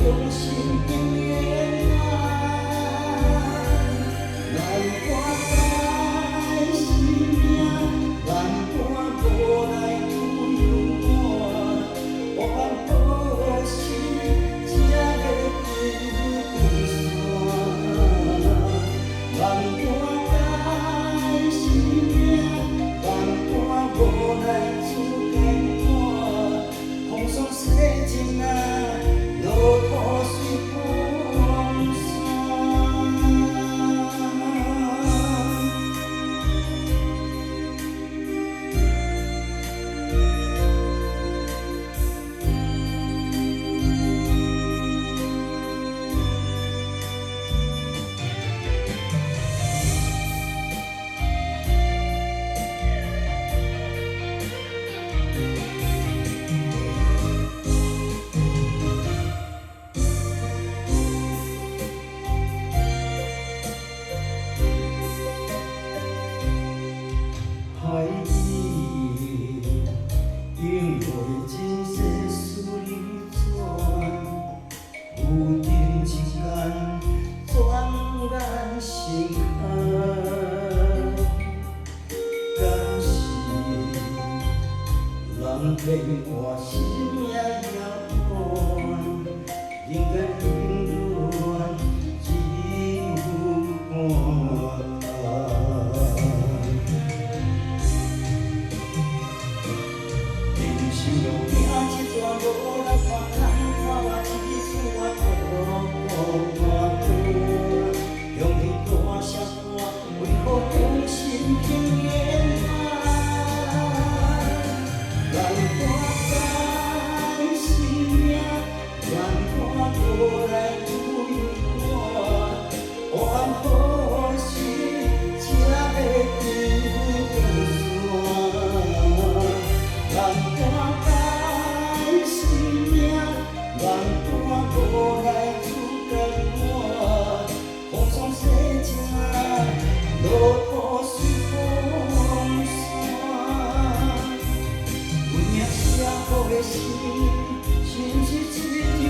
用心经营啊？难看改生命，难看无奈自由赶，黑暗何时才会归线？难看改生命，难看无奈自艰苦，风霜洗情啊，落土随风散。海里因为情世事流转，有情一间转眼成空。敢是人变换生命摇换，人间冷暖只有看空。人生路行一段无人看，空看我一厝我孤单单。向你大声喊，为何用心经营啊？难看改生命，难看无奈自由赶，黑暗何时才会归线？难看改生命，难看无奈自艰苦，风霜洗情，落土随风散。阮命写好的心，是毋是一定